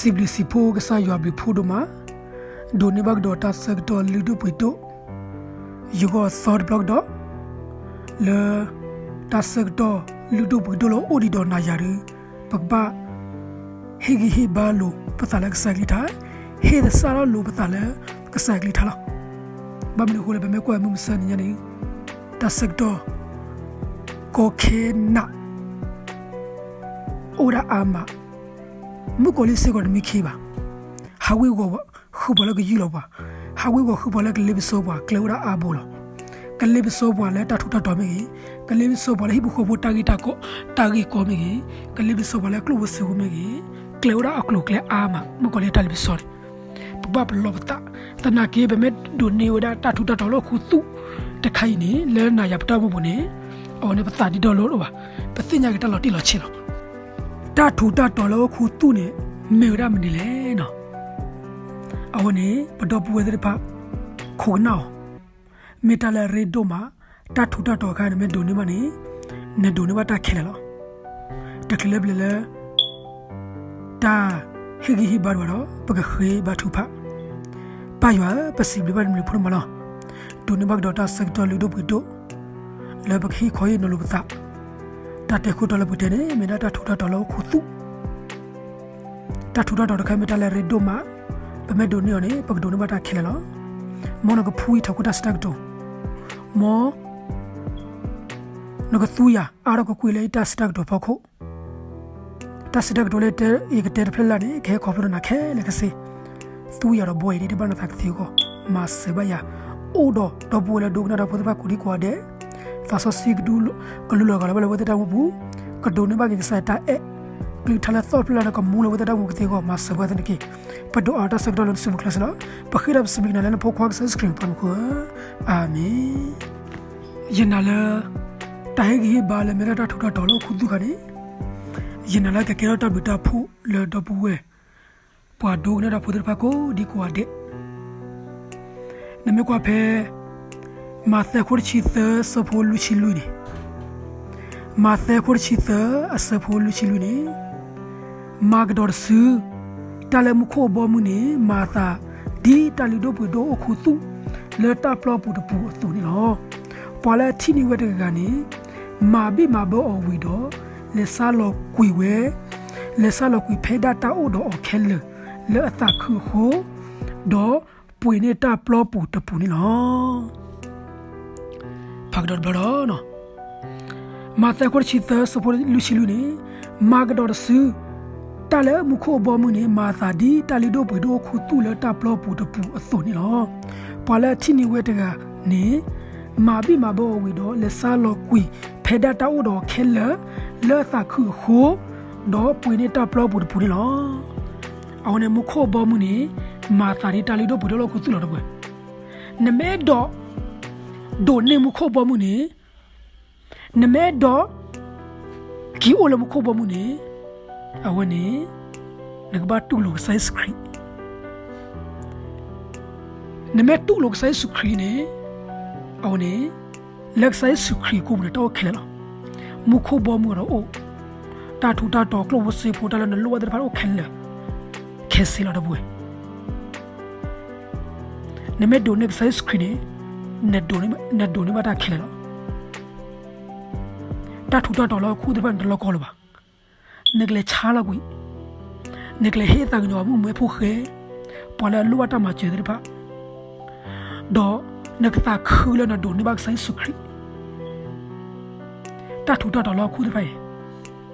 စံးဘျုးစံးဖှိၣ်ကစၢ်ယွၤဘျုးဖှိၣ်ဒိၣ်မး, ဒိးန့ၢ်ဘၣ်ကဒီးတၢ်ဆၢကတီၢ်လုၢ်ဒိၣ်ပှ့ၤဒိၣ်, ယဂီၢ်သီတဘျီကဒီး, လၢ တၢ်ဆၢကတီၢ်လုၢ်ဒိၣ်ပှ့ၤဒိၣ်လၢအိၣ်ဒံးဒီးနၤယၤဒီး, ပကဘၣ် ဟ့ၣ်ဂံၢ်ဟ့ၣ်ဘါလိာ်ပသးလၢကစၢ်ကလုၢ်ကထါ, ဟ့ၣ်သဆၣ်ထီၣ်လိာ်ပသးလၢကစၢ်ကလုၢ်ကထါလီၤ. ဘၣ်မနုၤအဃိလဲၣ် ပမ့ၢ်ကွၢ်မုၢ်မဆါတနံၤညါန့ၣ်, တၢ်ဆၢကတီၢ် ကီခဲနး အိၣ်ဒၣ်အါမး, မုၣ်ကီၤလံၢ်စ့ၢ်ကီးတမံခ့ဘၣ်, ဟးဝ့ၤဝီၤဃုာ်ပှၤလၢကယူၢ်လီၤပှၤ, ဟးဝ့ၤဝီၤဃုာ်ပှၤလၢကလ့ပစီပှၤ ကျဲအိၣ်ဒၣ်အါဘိလီၤ. ကလ့ပစီပှၤလၢတၢ်ထူးတၢ်တီၤမ့ၢ်ဂ့ၤ, ကလ့ပစီပှၤလၢဟံၣ်ဖိဃီဖိတၢ်ဂ့ၢ်တၢ်ကီ, တၢ်ဂ့ၢ်ကီမ့ၢ်ဂ့ၤ, ကလ့ပစီပှၤလၢကျိၣ်ဖိစ့ဖိမ့ၢ်ဂ့ၤ, ကျဲအိၣ်ဒၣ်အကျိၤအကျဲအါမး, မုၣ်ကီၤလံၢ်တၢ်လ့ပစီန့ၣ်, ပဘၣ်ပလီၢ်ပသး, သနာ်က့ ပမ့ၢ်ဒိးန့ၢ်ဝဲဒၣ်တၢ်ထူးတၢ်တီၤလၢဟီၣ်ခိၣ်သူၣ်တခါအံၤန့ၣ် လၢနၤယၤပတၢ်အိၣ်မူပူၤန့ၣ်, အဝဲန့ၣ်ပသးဒ့ဒီလီၤတအိၣ်ဘၣ်, ပသ့ၣ်ညါက့ၤတၢ်လီၤတံၢ်လီၤဆဲးလီၤ. တၢ်ထူးတၢ်တီၤလၢဟီၣ်ခိၣ်သူၣ်န့ၣ် မ့ၢ်ဝဲဒၣ်မနုၤလဲၣ်နီၤ. အဝဲန့ၣ် ပဒီပုၢ်ဝဲၢ်သ့ၣ်တဖၣ် ခိးကနၣ်အီၤ, မ့ၢ်တၢ်လၢအရ့ဒိၣ်မး, တၢ်ထူးတၢ်တီၤအခါ နမ့ၢ်ဒိးန့ၢ်ဘၣ်န့ၣ်, နဒိးန့ၢ်ဘၣ်တၢ်ခဲလၢာ်လီၤ. တချုးလၢပလဲၤလၢ တၢ်ဟ့ၣ်ဂံၢ်ဟ့ၣ်ဘါဒံးဘၣ်ဒီး ပကဃ့ဘါထုကဖၣ်. ပၢ်ယွၤဧၢ, ပစံးဘျုးဘၣ်နမံၤဖိဒိၣ်မးလီၤ. ဒိးန့ၢ်ဘၣ်ကဒီးတၢ်ဆၢကတီၢ်လုၢ်ဒိၣ်ပှ့ၤဒိၣ် လၢပကဟ့ၣ်ခီဟ့ၣ်နီၤလိာ်ပသး, တၢ်တဲခိၣ်တီလၢပကတဲန့ၣ် မ့ၢ်ဒၣ်တၢ်ထူးတၢ်တီၤလၢဟီၣ်ခိၣ်သူၣ် တၢ်ထူးတၢ်တီၤတခါမ့ၢ်တၢ်လၢအရ့ဒိၣ်မး, ပမ့ၢ်ဒိးန့ၢ်အီၤန့ၣ် ပကဒိးန့ၢ်ဘၣ်တၢ်ခဲလၢာ်လီၤ. မ်နကဖှူအံၤထီၣ်ခိၣ်တၢ်စံးတၢ်ကတိၤ, မ် နကသူယၤအါထီၣ်ကွ့ၢ်ကွ့ၢ်လၢယတၢ်စံးတၢ်ကတိၤဖီခိၣ်, တၢ်စံးတၢ်ကတိၤလၢယကတဲတဖျၢၣ်လၢ်န့ၣ် ကဟဲခီဖျိနၤခဲလၢာ်ခဲဆ့, သူယၤဒီးဘှီယၤဒ်တဘၣ်နသးကသ့အဂီၢ်, မၤစၢၤဘၣ်ယၤ, အိၣ်ဒီးဒီပုၢ်ဝဲၢ်လၢဒိကနၣ်တၢ်ဖိသ့ၣ်တဖၣ်ကိးဒံကိးဂၤဒဲး, သးစီဆှံကဒုးကလူလီၤဂာ်လီၤဘၣ်လၢအဝဲသ့ၣ်တၢ်အိၣ်မူပူၤ, ကဒိးန့ၢ်ဘၣ်က့ၤကစၢ်ယွၤတၢ်အဲၣ်, ကလုၢ်ကထါလၢသီၣ်ဖျၢၣ်လၢ်လၢကမူလၢအဝဲသ့ၣ်တၢ်အိၣ်မူကသ့အဂီၢ် မၤစၢၤဘၣ်သ့ၣ်န့ၣ်တက့ၢ်. ပဒိးအါတၢ်ဆၢကတီၢ်လၢနစုပူၤခဲလၢာ်စ့ၢ်လီၤ. ပဃ့ဒီးပစံးဘျုးကနၤလၢနဖိခွါကစၢ်ယ့ၣ်ၡူးခရံာ်အမံၤအဃိ, အၤမ့ၣ်. ယနာ်လၢ တၢ်ဟ့ၣ်ဂံၢ်ဟ့ၣ်ဘါလၢမ့ၢ်ဒၣ်တၢ်ထူးတၢ်တီၤလၢဟီၣ်ခိၣ်သူၣ်တခါန့ၣ်, ယနာ်လၢကကဲထီၣ်တၢ်ဘျုးတၢ်ဖှိၣ်လၢဒီပုၢ်ဝဲၢ် ပှၤဒိကနၣ်တၢ်ဖိသ့ၣ်တဖၣ်ကိးဒံကိးဂၤဒဲး, နမ့ၢ်ကွၢ်ဖဲ မးသဲအခိၣ်တဆံသၢအဆၢဖိလွံၢ်ဆံလွံၢ်န့ၣ်, မးသဲအခိၣ်တဆံသၢအဆၢဖိလွံၢ်ဆံလွံၢ်န့ၣ်, မၤကဒီးတစု တၢ်လၢမူခိၣ်အဘီအမုၢ်န့ၣ် မၤအသးဒ်တၢ်လုၢ်ဒိၣ်ပှ့ၤဒိၣ်ဟီၣ်ခိၣ်သူၣ် လၢတၢ်ပျီပူၤတပူၤအသိးန့ၣ်လီၤ. ပှၤလၢအထံၣ်န့ၢ်ဝဲတဂၤဂၤန့ၣ် မၤဘံၣ်မၤဘၢအီၤဝံၤဒီး လဲၤဆါလီၤကွံာ်ဝဲ, လဲၤဆါလီၤကွံာ်ဖဲဒၣ်တၢ်အိၣ်ဒီးအီၤခဲလၢာ် လၢအသးခုအဃိ, ဒီးပှ့ၤန့ၢ်တၢ်ပျီပူၤတပူၤန့ၣ်လီၤ. ဖးကဒီးတဘျီဒီး မးသဲအခိၣ်တဆံသၢအဆၢဖိလွံၢ်ဆံလွံၢ်န့ၣ်, မၤကဒီးတစု တၢ်လၢမူခိၣ်အဘီအမုၢ်န့ၣ် မၤအသးဒ်တၢ်လုၢ်ဒိၣ်ပှ့ၤဒိၣ်ဟီၣ်ခိၣ်သူၣ်လၢတၢ်ပျီပူၤတပူၤအသိးန့ၣ်လီၤ. ပှၤလၢအထံၣ်န့ၢ်ဝဲတဂၤန့ၣ် မၤဘံၣ်မၤဘၢအီၤဝံၤဒီး လဲၤဆါလီၤကွံာ်ဖဲဒၣ်တၢ်အိၣ်ဒီးအီၤခဲလၢာ် လၢအသးခုအဃိ, ဒီးပှ့ၤန့ၢ်တၢ်ပျီပူၤတပူၤန့ၣ်လီၤ. အဝဲန့ၣ်မူခိၣ်အဘီအမုၢ်န့ၣ် မၤအသးဒ်တၢ်လုၢ်ဒိၣ်ပှ့ၤဒိၣ်လၢဟီၣ်ခိၣ်သူၣ်လီၤတပှဲၤ. နမ့ၢ်အဲၣ်ဒိး ဒိးန့ၢ်မူခိၣ်အဘီအမုၢ်န့ၣ်, နမ့ၢ်အဲၣ်ဒိး က့ၤအိၣ်လၢမူခိၣ်အဘီအမုၢ်န့ၣ်, အဝဲန့ၣ် နကဘၣ်တူၢ်လိာ်ကစၢ်ယ့ၣ်ၡူးခရံာ်. နမ့ၢ်တူၢ်လိာ်ကစၢ်ယ့ၣ်ၡူးခရံာ်န့ၣ်, အဝဲန့ၣ် လၢကစၢ်ယ့ၣ်ၡူးခရံာ်အကိာ်ပူၤန့ၣ် တၢ်အိၣ်ခဲလၢာ်လီၤ. မူခိၣ်ဘီမုၢ်ဒီးအိၣ်, တၢ်ထူးတၢ်တီၤကျိၣ်ဖိစ့ဖိတၢ်လၢနလိၣ်ဘၣ်သ့ၣ်တဖၣ်အိၣ်ခဲလၢာ်, ခဲစ့လီၤဒီပုၢ်ဝဲၢ်. နမ့ၢ်ဒိးန့ၢ်ကစၢ်ယ့ၣ်ၡူးခရံာ်န့ၣ်, နဒိးန့ၢ်ဘၣ်တၢ်ခဲလၢာ်လီၤ. တၢ်ထူးတၢ်တီၤလၢဟီၣ်ခိၣ်သ့ၣ်တဖၣ်န့ၣ် တလီၢ်ကီလၢၤဘၣ်. နကလဲၤဆါလီၤကွံာ်, နကလဲၤဟ့ၣ်သးကညီၤမုၣ်မဲဖိဃဲ, ပှၤလၢအလိၣ်ဘၣ်တၢ်မၤစၢၤသ့ၣ်တဖၣ်, ဒီးနကသးခုလၢနဒိးန့ၢ်ဘၣ်ကစၢ်ယ့ၣ်ၡူးခရံာ်. တၢ်ထူးတၢ်တီၤလၢဟီၣ်ခိၣ်သ့ၣ်တဖၣ်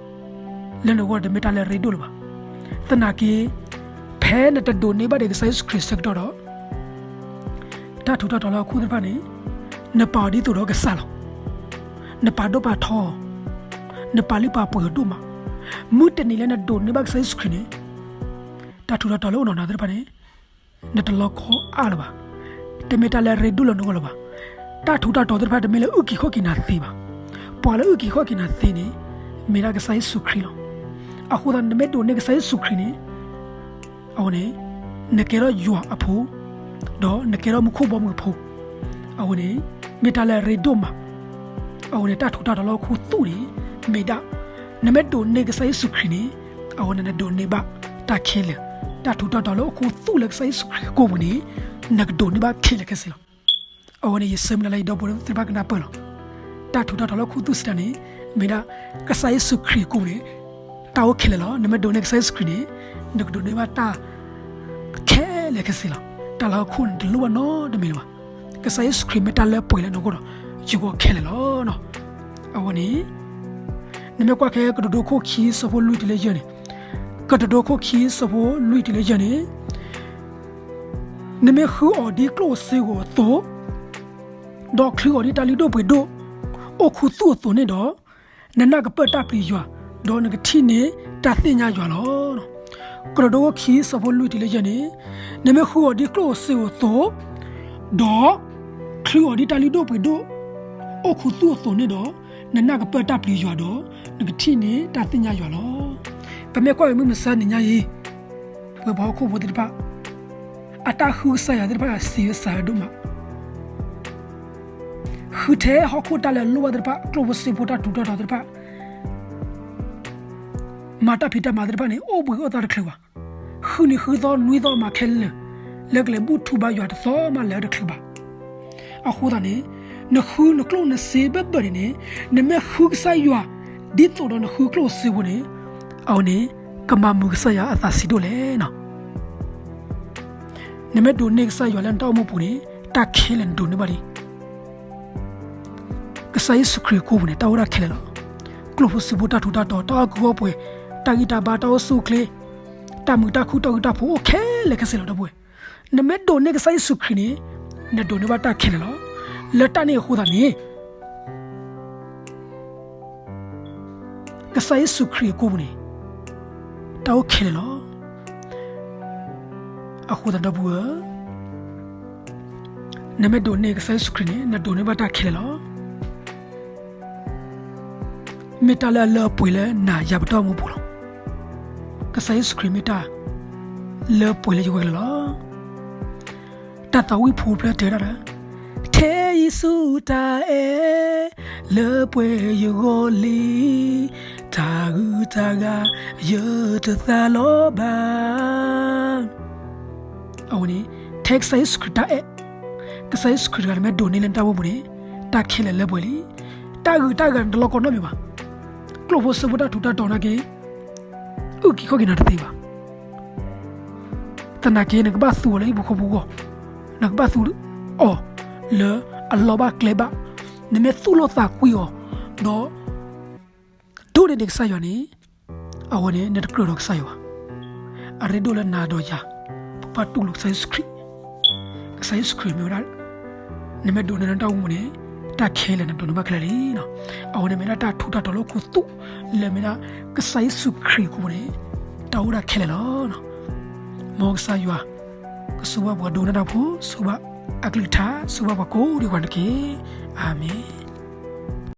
အံၤ လၢနဂီၢ်တမ့ၢ်တၢ်လၢအရ့ဒိၣ်လၢၤဘၣ်. သနာ်က့ ဖဲနတဒိးန့ၢ်ဘၣ်ဒီးကစၢ်ယ့ၣ်ၡူးခရံာ်ဆၢကတီၢ်ဒီး, တၢ်ထူးတၢ်တီၤလၢဟီၣ်ခိၣ်သ့ၣ်တဖၣ်န့ၣ်, နပာ်အီၤဒ်သိးဒီးကစၢ်လီၤ. နပာ်ဒိၣ်ပာ်ထီအီၤ, နပာ်လုၢ်ပာ်ပှ့ၤအီၤဒိၣ်မး. မုၢ်တနံၤလၢနဒိးန့ၢ်ဘၣ်ကစၢ်ယ့ၣ်ၡူးခရံာ်န့ၣ်, တၢ်ထူးတၢ်တီၤလၢအိၣ်နီၢ်နၤသ့ၣ်တဖၣ်န့ၣ် နတလီၢ်ကီအါလၢၤဘၣ်. တမ့ၢ်တၢ်လၢအရ့ဒိၣ်လၢနဂီၢ်လၢၤဘၣ်. တၢ်ထူးတၢ်တီၤသ့ၣ်တဖၣ်တမ့ၢ်လၢအုၣ်က့ၤခီၣ်က့ၤနၤသ့ဘၣ်. ပှၤလၢအုၣ်က့ၤခီၣ်က့ၤနၤသ့န့ၣ် မ့ၢ်ဒၣ်ကစၢ်ယ့ၣ်ၡူးခရံာ်လီၤ. အဃိသတး နမ့ၢ်ဒိးန့ၢ်ကစၢ်ယ့ၣ်ၡူးခရံာ်န့ၣ်, အဝဲန့ၣ် နကဲထီၣ်ယွၤအဖိ, ဒီးနကဲထီၣ်မူခိၣ်ဘီမုၢ်အဖိ. အဝဲန့ၣ် မ့ၢ်တၢ်လၢအရ့ဒိၣ်မး. အဝဲန့ၣ် တၢ်ထူးတၢ်တီၤလၢဟီၣ်ခိၣ်သူၣ်န့ၣ် မ့ၢ်ဒၣ် နမ့ၢ်ဒိးန့ၢ်ကစၢ်ယ့ၣ်ၡူးခရံာ်န့ၣ်, အဝဲန့ၣ်နဒိးန့ၢ်ဘၣ်တၢ်ခဲလၢာ်. တၢ်ထူးတၢ်တီၤလၢအိၣ်ခူသူၣ်လၢကစၢ်ယ့ၣ်ၡူးခရံာ်အကိာ်ပူၤန့ၣ် နကဒိးန့ၢ်ဘၣ်ခဲလၢာ်ခဲဆ့လီၤ. အဝဲန့ၣ် ယဆၢမုၢ်လၢ်လၢယဒီပုၢ်ဝဲၢ်သ့ၣ်တဖၣ်ကနၢ်ပၢၢ်လီၤ. တၢ်ထူးတၢ်တီၤလၢအိၣ်ခူသူၣ်စံးတၢ်န့ၣ် မ့ၢ်ဒၣ်ကစၢ်ယ့ၣ်ၡူးခရံာ်အကိာ်ပူၤန့ၣ် တၢ်အိၣ်ခဲလၢာ်လီၤ. နမ့ၢ်ဒိးန့ၢ်ကစၢ်ယ့ၣ်ၡူးခရံာ်န့ၣ် နကဒိးန့ၢ်ဘၣ်တၢ်ခဲလၢာ်ခဲဆ့လီၤ. တၢ်လၢဟီၣ်ခိၣ်န့ၣ် တလိၣ်ဘၣ်နီတမံၤလၢၤဘၣ်. ကစၢ်ယ့ၣ်ၡူးခရံာ်မ့ၢ်တၢ်လၢပှဲၤလၢနဂီၢ်ဒီး ယဂီၢ်ခဲလၢာ်လီၤ. အဝဲန့ၣ် နမ့ၢ်ကွၢ်ခဲကတိၤဒိခိၣ်ခံဆၢဖိလွံၢ်တုၤလၢယဲၢ်န့ၣ်, ကတိၤဒိခိၣ်ခံဆၢဖိလွံၢ်တုၤလၢယဲၢ်န့ၣ်, နမ့ၢ်ဃုအီၤဒ်ကျိၣ်စ့ဧိၤအသိး, ဒီးချုးအီၤဒ်တၢ်လုၢ်ဒိၣ်ပှ့ၤဒိၣ် အိၣ်ခူသူၣ်အသိးန့ၣ်ဒီး, နနၢ်ကပၢၢ်တၢ်ပျံၤယွၤ, ဒီးနကထံၣ်န့ၢ်တၢ်သ့ၣ်ညါယွၤလီၤ. ကတိၤဒိခိၣ်ခံဆၢဖိလွံၢ်တုၤလၢယဲၢ်န့ၣ်, နမ့ၢ်ဃုအီၤဒ်ကျိၣ်စ့ဧိၤအသိး, ဒီးချုးအီၤဒ်တၢ်လုၢ်ဒိၣ်ပှ့ၤဒိၣ် အိၣ်ခူသူၣ်အသိးန့ၣ်ဒီး, နနၢ်ကပၢၢ်တၢ်ပျံၤယွၤဒီး, နကထံၣ်န့ၢ်တၢ်သ့ၣ်ညါယွၤလီၤ. ပမ့ၢ်ကွၢ်က့ၤမုၢ်မဆါနံၤညါအံၤ, ပဝဲပှၤဟီၣ်ခိၣ်ဖိသ့ၣ်တဖၣ် အတၢ်ဃုကစၢ်ယွၤသ့ၣ်တဖၣ်စံးဝဲစှၤဝဲဒိၣ်မး, ဃုထဲဟီၣ်ခိၣ်တၢ်လၢအလိၣ်ဘၣ်သ့ၣ်တဖၣ်, ကျိၣ်ဖိစ့ဖိတၢ်ထူးတၢ်တီၤသ့ၣ်တဖၣ်, မၤတၢ်ဖံးတၢ်မၤသ့ၣ်တဖၣ်န့ၣ် အိၣ်ဘှံးအိၣ်သါတချုးဘၣ်. ဃုနံၤဃုသီနွံသီမးခဲလၢာ်, လၢကလဲၤဘူၣ်ထူဘါယွၤတသီမးလၢာ်တချုးဘၣ်. အဃိသတးန့ၣ်, နဃုနကျိၣ်နစ့ဘၢၣ်ဘၢၣ်န့ၣ်န့ၣ်, နမ့ၢ်ဃုကစၢ်ယွၤ ဒ်သိးဒီးနဃုကျိၣ်စ့ဖိန့ၣ်, အဝဲန့ၣ် ကမၤမုာ်ကစၢ်ယွၤအသးဆံးဒိၣ်လဲၣ်. နမ့ၢ်ဒိးန့ၢ်ကစၢ်ယွၤလၢနတၢ်အိၣ်မူပူၤန့ၣ်, တၢ်ခဲလၢာ်နဒိးန့ၢ်ဘၣ်လံ. ကစၢ်ယ့ၣ်ၡူးခရံာ်အကိာ်ပူၤန့ၣ် တၢ်အိၣ်ဒၣ်ခဲလၢာ်လီၤ. ကျိၣ်ဖိစ့ဖိတၢ်ထူးတၢ်တီၤ, တၢ်အီၣ်ကုၢ်အီၣ်ပှဲၤ, တၢ်ဂံၢ်တၢ်ဘါ, တၢ်အိၣ်ဆူၣ်အိၣ်ချ့, တၢ်မုာ်တၢ်ခုၣ်တၢ်ဂုၢ်တၢ်ဖှိၣ်အိၣ်ခဲလၢာ်ခဲဆ့လီၤ ဒီပုၢ်ဝဲၢ်. နမ့ၢ်ဒိးန့ၢ်ကစၢ်ယ့ၣ်ၡူးခရံာ်န့ၣ်, နဒိးန့ၢ်ဘၣ်တၢ်ခဲလၢာ်လီၤ. လၢတၢ်န့ၣ်အဃိသတးန့ၣ် ကစၢ်ယ့ၣ်ၡူးခရံာ်အကိာ်ပူၤန့ၣ် တၢ်အိၣ်ခဲလၢာ်လီၤ. အဃိသတးဒီပုၢ်ဝဲၢ်, နမ့ၢ်ဒိးန့ၢ်ကစၢ်ယ့ၣ်ၡူးခရံာ်န့ၣ် နဒိးန့ၢ်ဘၣ်တၢ်ခဲလၢာ်လီၤ. မ့ၢ်တၢ်လၢအလၢအပှဲၤလၢနၤယၤပတၢ်အိၣ်မူပူၤလီၤ. ကစၢ်ယ့ၣ်ၡူးခရံာ်မ့ၢ်တၢ်လၢပှဲၤလၢယဝဲၢ်လီၤ. တၢ်သးဝံၣ်ဖိဖျၢၣ်တဲဝဲဒၣ်လၢ, ထဲယ့ၣ်ၡူးတၢ်အဲၣ် လၢပှဲၤယဂီၢ်လံ, တၢ်ဂုၤတၢ်ဂၤယတသးလီၤဘၣ်. အဝဲန့ၣ် ထဲကစၢ်ယ့ၣ်ၡူးခရံာ်တၢ်အဲၣ်, ကစၢ်ယ့ၣ်ၡူးခရံာ်တဂၤန့ၣ်မ့ၢ်ဒိးန့ၢ်လၢနတၢ်အိၣ်မူပူၤန့ၣ်, တၢ်ခဲလၢာ်လၢပှဲၤလံ. တၢ်ဂုၤတၢ်ဂၤန့ၣ်တလီၢ်ကီၢ်နီတမံၤဘၣ်. ကျိၣ်ဖိစ့ဖိတၢ်ထူးတၢ်တီၤနာ်က့ အုၣ်က့ၤခီၣ်က့ၤနၤတသ့ဘၣ်. သနာ်က့နကဘၣ်သူအီၤလၢဟံၣ်ဖိဃီဖိအဂီၢ်, နကဘၣ်သူအီၤလၢအလီၤဘၣ်ကျဲဘၣ်, နမ့ၢ်သူၣ်လီၤသးကွံအီၤ, ဒီး ဒိးန့ၢ်ဒံးကစၢ်ယွၤန့ၣ်, အဝဲန့ၣ်နတကြၢးဒီးကစၢ်ယွၤဘၣ်. အရ့ဒိၣ်လၢနၤဒီးယၤ, ပဘၣ်တူၢ်လိာ်ကစၢ်ယ့ၣ်ၡူးခရံာ်, ကစၢ်ယ့ၣ်ၡူးခရံာ်မ့ၢ်ဝဲဒၣ်, နမ့ၢ်ဒိးန့ၢ်လၢနတၢ်အိၣ်မူန့ၣ်, တၢ်ခဲလၢာ်နဒိးန့ၢ်ဘၣ်ခဲလၢာ်လံ. အဝဲန့ၣ်မ့ၢ်ဒၣ်တၢ်ထူးတၢ်တီၤလၢအိၣ်ခူသူၣ်, လၢမ့ၢ်ဒၣ်ကစၢ်ယ့ၣ်ၡူးခရံာ်အဃိန့ၣ်, တၢ်အိၣ်ဒၣ်ခဲလၢာ်လီၤ. မ်ကစၢ်ယွၤ ကဆိၣ်ဂ့ၤဘၣ်ပှၤဒိကနၣ်တၢ်ဖိ, ဆိၣ်ဂ့ၤဘၣ်အကလုၢ်ကထါ, ဆိၣ်ဂ့ၤဘၣ်ပှၤကိးဒံးဂၤန့ၣ်တက့ၢ်. အၤမ့ၣ်.